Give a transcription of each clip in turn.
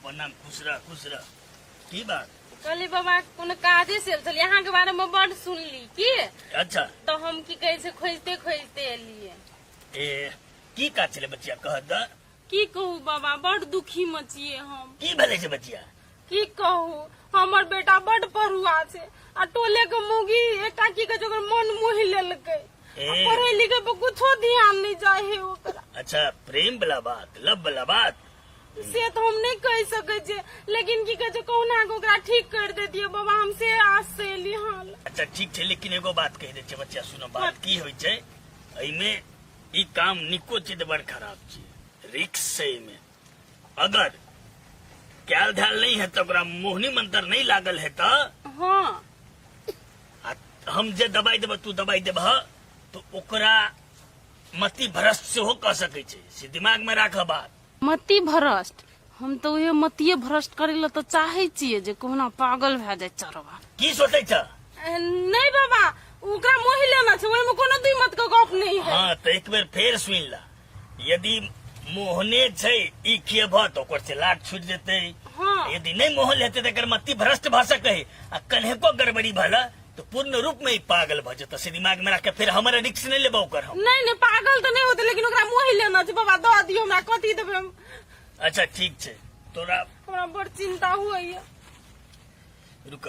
प्रणाम, खुश रह, खुश रह। की बात? कहली बाबा, कोनो काजे से आयल छलियै, अहाँके बारे में बड सुनली की। अच्छा। तऽ हम की कहै छै, खोजते खोजते एलियै। ए, की काज छलै बचिया, कह तऽ। की कहू बाबा, बड दुखी में छियै हम। की भेलै छै बचिया? की कहू, हमर बेटा बड पढ़ुआ छै आ टोले के मौगी एकटा की कहै छै, ओकर मन मोहि लेलकै। ए। आ पढ़ै लिखै पर कुछो ध्यान नहि जाइ है ओकरा। अच्छा, प्रेम वाला बात, लव वाला बात। से तऽ हम नहि कहि सकै छियै, लेकिन की कहै छै, कहुना कऽ ओकरा ठीक कर देतियै बाबा, हम से आस से एली हन। अच्छा ठीक छै, लेकिन एगो बात कहि दै छै बच्चा, सुनो बात। की होइ छै, एहिमे ई काम निको छै तऽ बड़ खराब छै, रिक्स छै एहिमे। अगर कैल धैल नहीं है तऽ ओकरा मोहनी मंत्र नहीं लागल है तऽ आ हम जे दवाई देबह, तू दवाई देबह तऽ ओकरा मति भ्रष्ट सेहो कऽ सकै छै, से दिमाग में राखऽ बात। मति भ्रष्ट? हम तऽ उहे मतिये भ्रष्ट करै लए तऽ चाहै छियै जे कहुना पागल भए जाय चरवा। की सोचै छ? नहि बाबा, ओकरा मोहि लेना छै, ओहिमे कोनो दुई मत के गप नहि है। हाँ, तऽ एक बेर फेर सुनि ला, यदि मोहने छै ई खियेबह तऽ ओकर से लाट छूटि जेतै। यदि नहि मोहल हेतै तऽ एकर मति भ्रष्ट भऽ सकै है आ कन्हेको गड़बड़ी भऽ तऽ पूर्ण रूप में ई पागल भऽ जेतै, से दिमाग में राख के। फेर हमर रिक्स नहि लेबो ओकर हम। नहीं नहीं, पागल तऽ नहि होतै, लेकिन ओकरा मोहि लेना छै बाबा, दऽ दियौ हमरा, कथी देबै हम? अच्छा ठीक छै, तोरा हमरा बड़ चिंता होइया। रुक,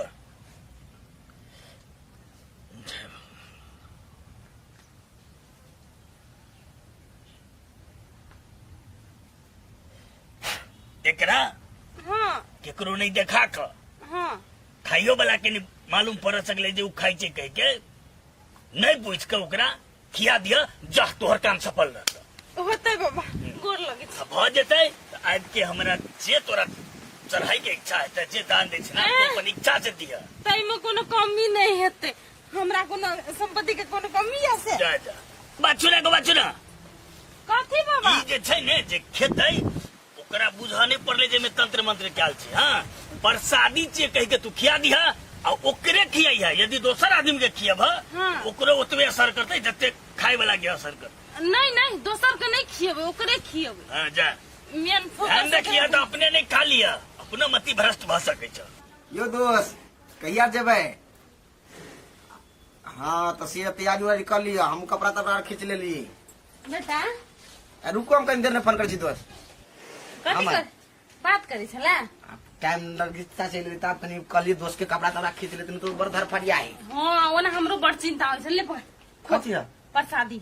एकरा केकरो नहीं देखा क खाइयो वाला के नहीं मालूम पड़ सकले जे उ खाइ छै कह के, नहीं पूछ के ओकरा खिया दिया, जा तोहर काम सफल रहत। होतै बाबा, गोर लगै छी। आ भऽ जेतै तऽ आबि के हमरा जे तोरा चढ़ाई के इच्छा हेतै, जे दान दै छै ना, एह। अपन इच्छा से दिया। ताहिमे कोनो कमी नहि हेतै, हमरा कोनो संपत्ति के कोनो कमी है से? जा जा, बात सुना गो, बात सुना। कथी बाबा? ई जे छै ने, जे खेतै ओकरा बुझऽ नहि पड़लै जे एहिमे तंत्र मंत्र कयल छै। हाँ, प्रसादी छियै कहि के तू खिया दिहा आ ओकरे खियाइहा। यदि दोसर आदमी के खियबह, ओकरो ओतबे असर करतै जते खाय वाला के असर करतै। नहीं नहीं, दोसर के नहीं खियेबै, ओकरे खियेबै। हाँ, जा। मेन फोकस ध्यान रखिए तऽ अपने नहि खा लिअ, अपनो मति भ्रष्ट भऽ सकै छै। यो दोस्त, कहिया जेबै? हाँ, तऽ से तैयारी उयारी कर लिअ, हम कपड़ा तपड़ा आर खींच लेली। बेटा। आ, रुको, हम कनी देर में फोन करै छी दोस्त। कथी हाँ, कर बात करै छला? टाइम लगता चलि गेलै, तब कनी कहलियै दोस्त के कपड़ा तपड़ा खींच लेते, तो बड़ धरफड़िया है। हाँ, ओना हमरो बड़ चिंता होइ छलै। पकड़। कथी है? प्रसादी।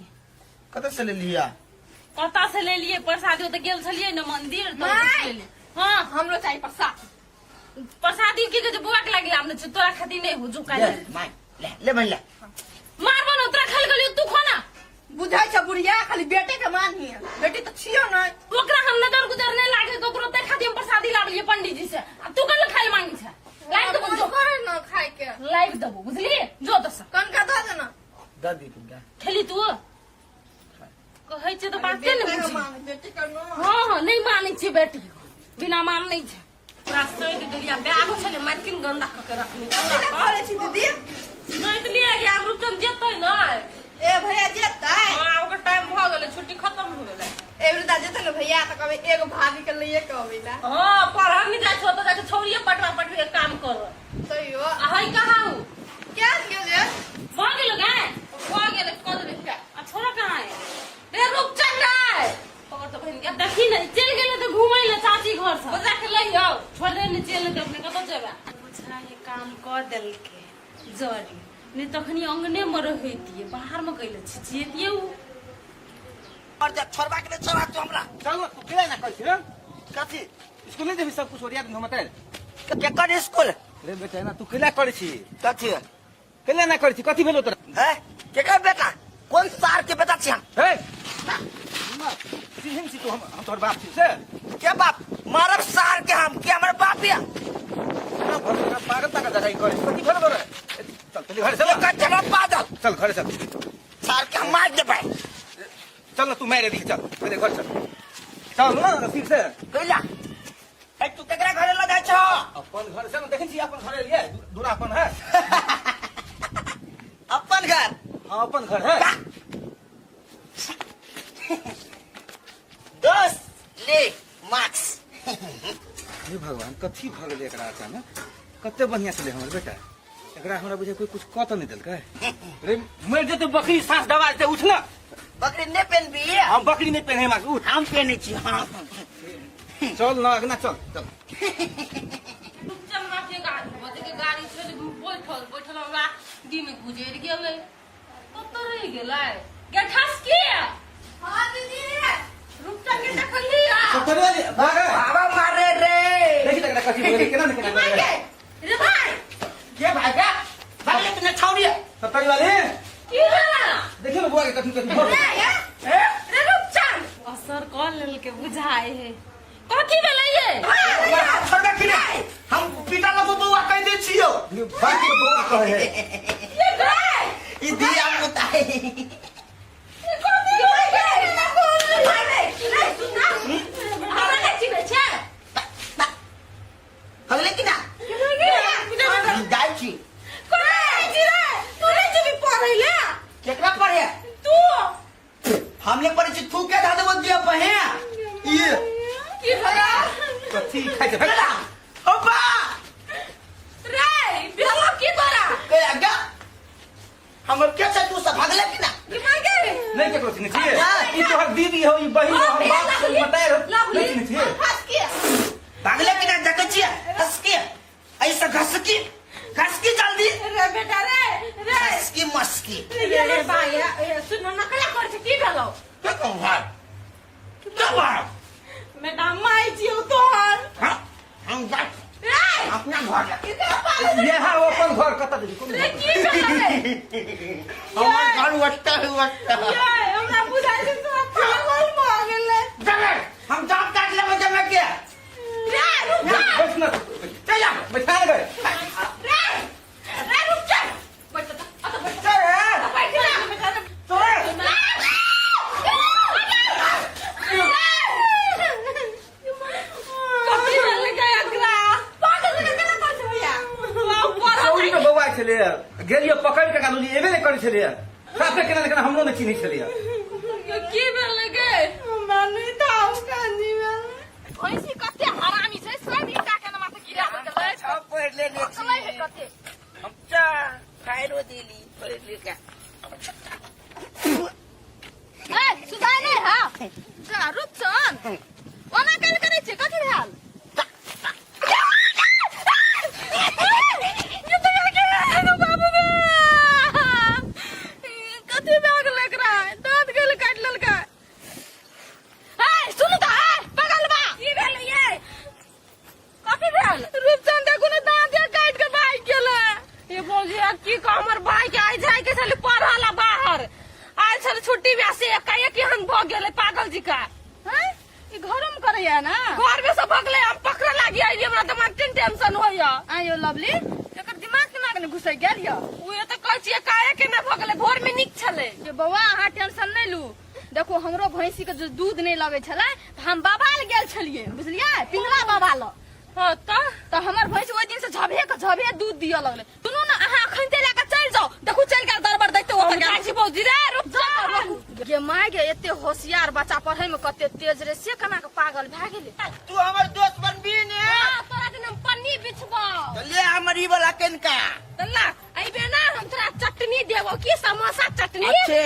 कतऽ से लेलियै? कतऽ से लेलियै प्रसादी? ओतऽ गेल छलियै ने मंदिर, तऽ ओतऽ से लेलियै। हाँ। हमरो चाही प्रसाद। प्रसादी की कहै छै, बौआ के लागि आनै छै, तोरा खातिर नहि हो, जो ले काल्हि। माय, ले ले बहिन, ले। मारबो न, तोरा खाली गेलियो, तू खो ना। बुझाइ छ बुढ़िया खाली बेटे के मानही, बेटी तऽ छियो नहि। ओकरा हम नजर गुजर नहीं लागे ककरो, ते खातिर हम प्रसादी लाबलिए पंडित जी से, आ तू कल खाइ लए मांगी छै? लाइव देबो जो। करे न खाय के। लाइव देबो, बुझली? जो दस कनका दऽ देना। दऽ दी कनका। खेली तू? कहै छै तऽ बाते ने बेटे के बुझी। मान, बेटी के न। हाँ हाँ, नहीं मानै छै बेटी, बिना मान नहीं छै। पूरा सैद गेलिया, बैगो छलै मारकिन गंदा कऽ के रखने। कथी लए करै छी दीदी? सैद लिए गया रुचन, जेतै नै। ए भैया जेतै? हाँ, ओकर टाइम भऽ गेलै, छुट्टी खत्म हो गेलै। ए वृद्धा जेतै ने भैया तऽ कहबै एगो भाभी के लइए के अबै ला। हाँ, पढ़ल नहीं जाइ छौ तऽ जाइ छौ छौड़िए पटवा पटवी के काम कर। तैयो आ है कहाँ हूँ? क्या गेलै? भऽ गेलो गाय? भऽ गेलै, कऽ देबै क्या? आ छोरा कहाँ है रे रूपचंद रे, पकड़ तो बहिन के। देखी ने, चलि गेलै तऽ घुमै लए चाची घर से। बजा के लइयौ। छोड़ दे ने, चलि जेतै अपने, कतऽ जेबै? बुझाइ काम कऽ देलकै जरी नहि, तखनी अंगने मे रहतियै, बाहर मे कैले छिचियतियै उ। और जा छोड़बा के नहीं छोड़बा तू हमरा? चल, तू केला ना कहै छी रे? कथी? स्कूल नहीं जेबही? सब कुछ ओरिया दिन हम तैर। केकर स्कूल? रे बेटा, ना तू केला करै छी? कथी? केला ना करै छी? कथी भेलो तोरा? है केकर बेटा? कोन सार के बेटा छी हम? हे चिन्है छी तू? हम तोहर बाप छी से। के बाप? मारब सार के हम, के हमर बाप या? ना भर ना पागल तागल जगह करे, कथी भेलो तोरा? चल चल घरे चल। के चल पागल। चल घरे चल। सार के हम मार देबै। चल ना, तू मारे दी, चल पहिले घर चल, चल ना फिर से। कैला ए, तू केकरा घरे लऽ जाइ छह? अपन घर से देखै छी, अपन घर एलियै, दूरा अपन है। अपन घर? हाँ, अपन घर है। दोस्त, ले मार्क्स। ये भगवान, कथी भऽ गेलै एकरा अचानक? कते बढ़िया छलै हमर बेटा। एकरा हमरा बुझे कोई कुछ कऽ तऽ नहि देलकै। रे मरि जेतै बकरी, साँस दबा जेतै, उठ ना। बकरी नहि पेनबी? हम बकरी नहि पेन्हे मास, उठ। हम पेने छी, हाँ। चल ना अगना, चल चल। चल माफिया गाड़ी बजे के गाड़ी छलै, बैठल बैठल हमरा दिन गुजरि गेलै, कतऽ रहि गेलै गेठास की? हाँ दीदी। रुकता के देखली आ सतरे भाग। बाबा मारे रे। देखी तक कथी बोले, केना ने केना करे। रे भाई। के भागा भागले तने छौड़ी। सतरी वाली। की भेला? देखियो ना बुआ के कथी कथी भऽ गेलै। रे रुपचन असर कऽ लेलके बुझाइ है। कथी भेलै ये? छोड़बे कि नहीं? हम पिता लगो बौआ कह दे छियो। बाकी के बौआ कहै है। ये गए। ई दिया मुताई। कथी भेलै? हमरा नहि चिन्है छै? हगले कि ना? हम जाइ छी। तू नहीं जेबी पढ़ै ले? केकरा पढ़े? तू। हमने पढ़े छी, थूके धऽ देबो दिया पहे ये। की भला? कथी खाइ छै? भेला ओपा। रे भेलो की तोरा? के आगा हमर के छै? तू सब भागले कि ना? की मांगे? नहि केकरो चिन्है छियै? ई तोहर दीदी हौ, ई बहिन हौ, हम बाप छी, बताए हौ, नहि चिन्है छियै? हंस के। भागले कि ना? देखै छियै, हंस के ऐसा घसकी घसकी जल्दी। रे बेटा रे रे। घसकी मस्की। रे रे भाई, ए, सुन न, नकला कर छै, की भेलो? के कहू भाई, के भाई? बेटा, माय छियौ तोहर। हाँ, हम जा रे। अपना घर जा। ये है वो अपन घर, कतऽ देबी कोन रे घर? की भेलो रे? हमर घर वट्टा है, वट्टा। ये हमरा बुझाइ छै तोरा पागल भऽ गेलै। जमे हम जाप काट लेबै जमे के। रे रुक जा। बैठ ना। चल जा। बैठा ने गए। रे रे रुक जा, बैठ जा, अत बैठ। चल रे। बैठ जा बेटा रे। चल। कथी भेलै एकरा? पागल जकाँ केना करै छै भैया? चौरी में बौआ छलै, गेलियै पकड़ के गालू, एबे नहि करै छलै साफे, केना ने केना हमरो नहि चिन्है छलै। की भेलै गे? हमरा नहि थाह कानी भेल। भैंसी कते हरामी छै, सब ईटा के माथे गिरा देलै। सब पढ़ लेने छी। चलै है कते। हम चा फायरो देली पढ़ ले के। ए सुधार नहि हा जा रुपचन, ओना केना करै छै? कथी भेल? कथी भए गेलै एकरा? दाँत गेल काटि लेलकै। ए सुनू तऽ, ए पागल बा। की भेलै ये? कथी भेल? रूपचंद, देखू ने, दाँत काटि के भागि गेलै। ये भौजी, आ की कह, हमर भाई के आइ जाय के छलै पढ़ऽ ला बाहर, आयल छलै छुट्टी में, से एकाएक एहन भऽ गेलै पागल जी का। हैं? ई घरो में करैया ना? घर में से भगले, हम पकड़े लागी आइली, हमरा दिमाग टेंशन होइया। आयो लवली, एकर दिमाग केना के घुसै गेल यऽ? उहे तऽ कहै छियै, एकाएक केना भऽ गेलै? भोर में नीक छलै। जे बौआ, अहाँ टेंशन नहि लू। देखू, हमरो भैंसी के जे दूध नहि लगै छलै तऽ हम बाबा लग गेल छलियै, बुझलियै, पिंगला बाबा लग। हाँ तऽ? तऽ हमर भैंस ओहि दिन से झबे के झबे दूध दिअ लगलै। सुनू ने, अहाँ अखन लए कऽ चलि जाउ, देखू चलि गेल दरबर दैते ओतऽ हम जाइ छी भौजी। रे रुक जा। गे माय गे, एते होशियार बच्चा, पढ़ै में कते तेज रे, से केना के पागल भए गेलै? तू हमर दोस्त बनबी ने? हाँ, तोरा दिन हम पन्नी बिछबौ। तो ले हमर ई वाला कनिका। तऽ ला, अइबे ना, हम तोरा चटनी देबो की, समोसा चटनी। अच्छे।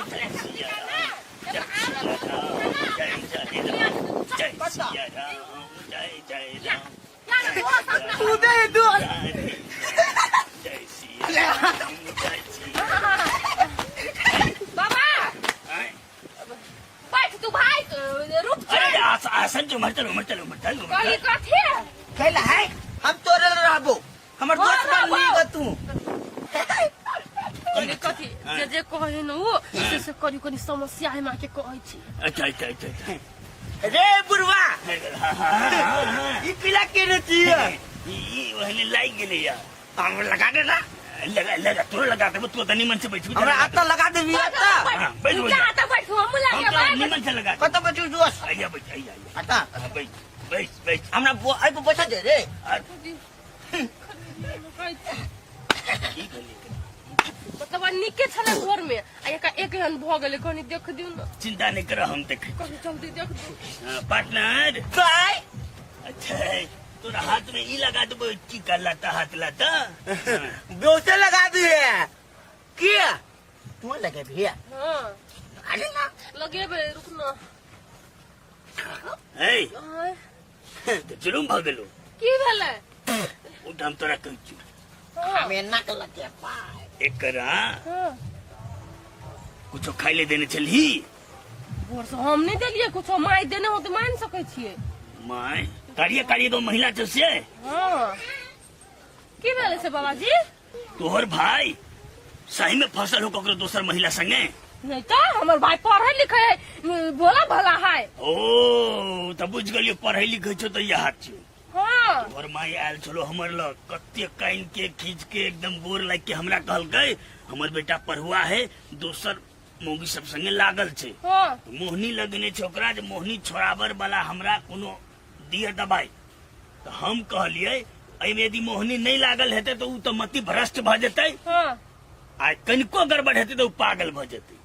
जय सिया राम, जय जय राम। तू दे दोस्त। जय सिया राम, जय सिया। बाबा। आय। बैठ तू भाई, रुक। अरे आसन जो, उमर चल, उमर चल, उमर चल, उमर कहली चल। कथी? कैला है, हम तोरे लग रहबो, हमर दोस्त हाँ, बन ली रहबो। तू। कहली कथी? जे जे कहे न ओ से से करी, कनी समस्या है, माँ के कहै छी। अच्छा अच्छा अच्छा अच्छा। रे बुढ़वा। हाँ, हाँ, हाँ, हाँ। ई पीला के रे छियै? ई ओहने लागि गेलै या। हम लगा दे ना। लगा लगा, तोरो लगा देबो, तू तऽ निमन से बैठ। हमरा आता लगा देबी आता। हाँ, बैठ, बैठ। जा तऽ बैठ, हम हम लगे तो बैठ। निमन से लगा कत बैठू दोस्त? आइया बैठ, आइया आइया। आता। हाँ, बैठ बैठ बैठ। हमरा एहि पर बैठा दे रे। आ, की भेलै? मतलब आ नीके छलै भोर में, आ एका एक एहन भऽ गेलै, कनी देख दियौ ने। चिंता नहीं कर, हम देख। कनी जल्दी देख दियौ। हाँ, पार्टनर। बाय। अच्छा तोरा हाथ में ई लगा देबो टीका लाता हाथ लाता। बेहोशे लगा दिए किया तू लगे भैया। हाँ। लगा लेना। लगेबै, रुक ना। है। आँय, तऽ जुलुम भऽ गेलो। की भेलै? ओ तऽ हम तोरा कहै छियौ। हाँ, हमें नक लगे पाए। एकरा हाँ। कुछो खाइ ले देने छलही? भोर से हम नहि देलियै कुछो, माय देने हो तऽ मान सकै छियै। माय कारिये कारिये गो महिला छौ से। हाँ, की भेलै से बाबाजी? तोहर भाई सही में फसल हो ककरो दोसर महिला संगे? नहीं तो हमर भाई पढ़े लिखे है, भोला भला है। ओ तऽ बुझ गेलियो, पढ़ै लिखै छौ तऽ इएह छियौ। हाँ। तोहर माय आयल छलो हमर लग, कते कान के खींच के एकदम गोर लाग के हमरा कहलकै हमर बेटा पढ़ुआ है, दोसर मौगी सब संगे लागल छै। हाँ। मोहनी लगने छै ओकरा, जे मोहनी छोड़ाबर वाला हमरा कोनो दिय दबाई। तऽ हम कहलियै एहिमे यदि मोहनी नहि लागल हेतै तऽ ओ तऽ मति भ्रष्ट भऽ जेतै। हाँ। आ कनिको गड़बड़ हेतै तऽ ओ पागल भऽ जेतै।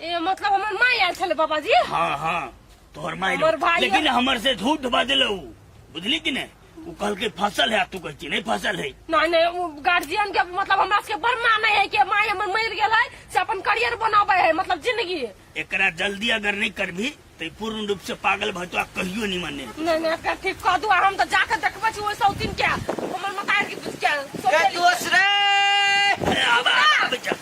ए मतलब हमर माय आयल छलै बाबाजी? हाँ हाँ, तोहर माय। हमर भाई। लेकिन हमर से झूठ बजल उ, बुझली कि नहीं? उ कहलकै फसल है, तू कहै छी नहीं फसल है। नहीं नहीं, वो गार्जियन के मतलब हमरा सबके बड़ माने है कि माय हमर मरि गेल है से अपन करियर बनाबै है, मतलब जिंदगी। एकरा जल्दी अगर नहीं करबी तो ई पूर्ण रूप से पागल भऽ जेतौ आ कहियो नहीं माने। नहीं नहीं, एकरा ठीक कऽ दू, हम तऽ जाके देखबै छी ओहि सौतीन के, हमर मतार के के ए सौतेली। दोस्त रे। अरे आबा आबा चल।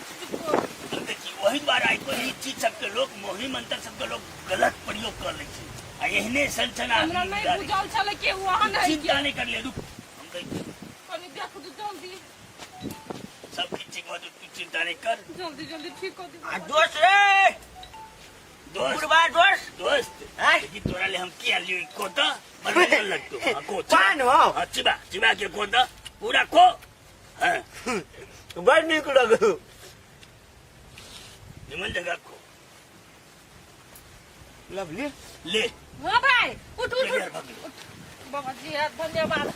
देखी वही द्वारा कोई ई चीज सबके लोग मोहिनी मंत्र सबके लोग गलत प्रयोग कर लै छै आ एहने सन सन आदमी हमरा नहीं बुझल छलै कि ओ अहाँ नहीं। चिंता नहीं कर ले, रुक हम कहै छी। कनि देख दू जल्दी। सब किछु ठीक भऽ जेतौ, तू चिंता नहीं कर। जल्दी जल्दी ठीक कर दू। आ दोस्त रे। दोस्त। बुढ़वा दोस्त। दोस्त। आँय? देखी तोरा ले हम की आलियो ई कोता बड़ निमन लगतो। हाँ, को पान हो। हाँ, चिबा चिबा के कोता पूरा को। हाँ। बड़ नीक लगो। निमन जगह को। लवली। ले। हाँ भाई, उठ उठ ले उठ। यार, भाग ले। बाबा जी यार धन्यवाद,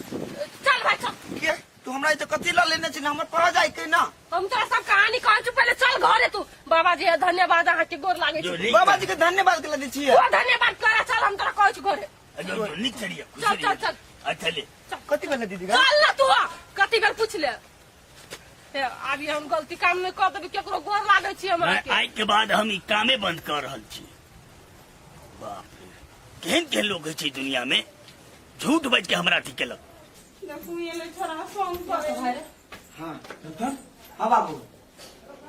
चल भाई चल। के तू हमरा ई तो कथी ल लेने छी हमर पढ़ जाय के ना। हम तोरा सब कहानी कहै छी, पहिले चल घरे तू। बाबा जी धन्यवाद, अहाँ के गोर लागै जो छी। नीक बाबा जी के धन्यवाद के लगे छी। ओ धन्यवाद करा, चल हम तोरा कहै छी घरे। जो, जो नीक चलिए, खुश चल, रहिए। चल, चल। अच्छा ले। कथी भेलै दीदी गा? चल ना तू, कति बेर पूछ ले। हे, आब हम गलती काम नहीं कर देबी, केकरो गोर लागै छी हमरा के। आइ के बाद हम ई कामे बंद कर रहल छी। बाप रे, केहन केहन लोग होइ छै दुनिया में, झूठ बाजि के हमरा अथी केलक। देखू एलै छोरा फोन करे है। हाँ हाँ बाबू।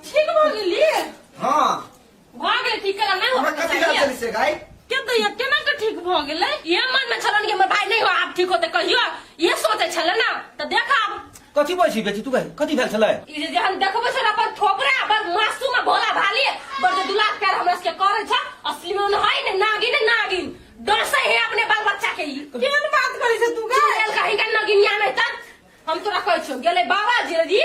ठीक भऽ गेली? हाँ। भऽ गेलै ठीक केला नहि हमरा होतै कथी भेल छलै से गाय? के दैया केना के ठीक भऽ गेलै? ये मन में छलन कि हमर भाई नहीं हो आब ठीक होते कहियो, ये सोचे छले ना तऽ देख आब। कथी बजै छी बेटी तू गै? कथी भेल छलै? ई जे जहन देखबै छल अपन थोपरा बड़ मासूम आ भोला भाली, बड़ जे दुलार प्यार हमरा सबके करै छ, असली में ओन है ने नागिन नागिन डरसै है अपने बाल बच्चा के। ई केहन बात करै छै तू गे? चुड़ैल कहीं का नगिनिया नहीं तक हम तोरा कहै छियौ, गेलै बाबा जी रे जी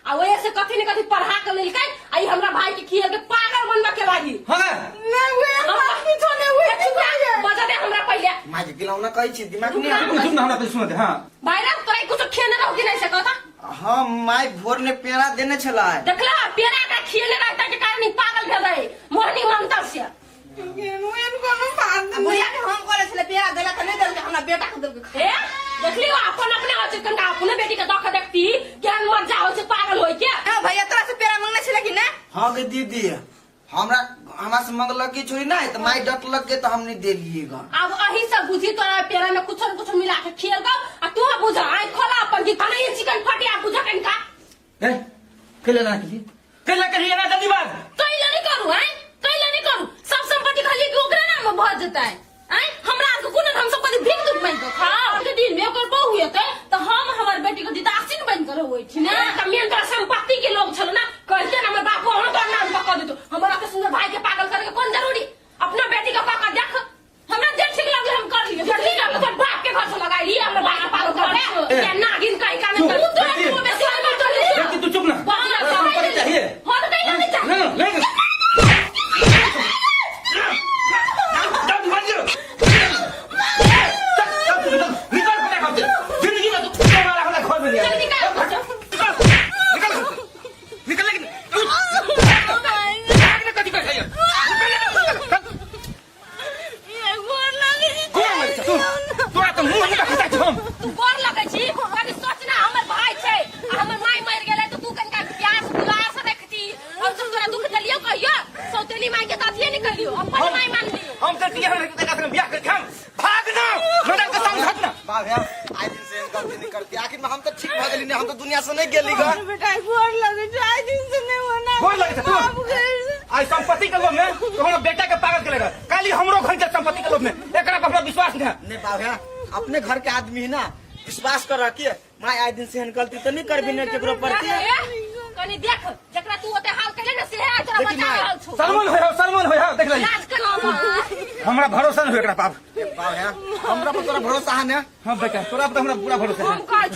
आ ओहे से कथी ने कथी पढ़ा के लेलकै आ ई हमरा भाई के खियल के पागल बनबा के लागी। हाँ गे। नहीं हुए, बात किछो नहीं हुए, चुप रह, बजा दे हमरा पहिले। माय के गिलाउना कहै छी दिमाग नहीं चुप चुप ना, हमरा पहिले सुन दे। हाँ भाई रे, तोरा कुछ खेने रहो कि नहीं से कहता? हाँ my भोर ने पेड़ा देने छलै। देखला पेड़ा का खियले रहता के कारण ई पागल भेल रहे मोहनी मंत्र से। एहन कोनो बात नहीं। बुढ़िया के हम करे छले पेड़ा देलक नहीं देलक, हमरा बेटा के देलक। ए देखली वो अपन अपने हो छै कनका अपने बेटी के दख देखती केहन मजा हो छै पागल होय के। हां भैया तोरा से पेड़ा मांगने छले कि ना? हां गे दीदी, हमरा हमरा से मंगलक की छोरी ना त माई डटलक के त हम नहीं देलिए ग। अब अही सब बुझी तोरा पेड़ा में कुछ न कुछ मिला के खियल ग आ तू बुझ आइ खोला अपन की खाना ये चिकन फटिया बुझ कनका। ए कैला ना की कैला कही ना जल्दी बात। कैला नहीं करू हैं, कैला नहीं करू, सब संपत्ति खाली के ओकरा नाम में भर जेतै हैं, हमरा आर के कोनो हम सब कदी भीख दुख मांगि के खाओ के दिन में ओकर बहू हेतै त हम हमर बेटी के दिदासीन बन के रहै छी ना। त मेन तोरा संपत्ति के लोग छल ना, कहते ना हमर बापो हम तोरा नाम पर कह देतो, हमरा के सुंदर भाई के पागल करे के कोन जरूरी, अपना बेटी के कह के देख हमरा जे ठीक लगले हम कर लिए, ठीक लगले तोर बाप के घर से लगाई लिए हमरा बाप के पागल कर दे या नागिन कहीं का नहीं चुप, तू बेटी। तू बेसी मत कर बेटी, तू चुप ना। बाप तोरा संपत्ति चाहिए। हां त कहीं ना तू गोर लगै छी कनी सोच ना हमर भाई छै आ हमर माय मरि गेलै तऽ तू कनिका प्यार से दुलार से रखती हम सब तोरा दुख देलियौ कहियो सौतेली माय के तऽ अथिये नहि करियो अपन माय मान लियो हम तऽ किया हमरा के संग बियाह कर हम भाग ना हमरा के संग हट ना बाप रे आइ दिन से एहन गलती नहीं करती आखिर में हम तो ठीक भऽ गेली नहीं हम तो दुनिया से नहीं गेली ग हमर बेटा गोर लगे छै आइ दिन से नहीं होना गोर लगै छै तू? बाप गे। आई संपत्ति के लोभ में तो हमरा बेटा के पागल केले रह काली हमरो घर के संपत्ति के लोभ में एकरा पर हमरा विश्वास नहीं है नहीं बाप रे अपने घर के आदमी है ना विश्वास कर रखिए माय आइ दिन से एहन गलती तो नहीं करबी ने केकरो प्रति कनी देख जकरा तू ओते हाल कैले ने सेहे आइ तोरा देखी बचा माय। रहल छौ सलमान होय हो सलमान होय हो देख ले लाज कर हमरा भरोसा नहीं हो एकरा बाप बाप रे हमरा पर तोरा भरोसा है ना हां बेटा तोरा पर तो हमरा पूरा भरोसा है हम कहै छी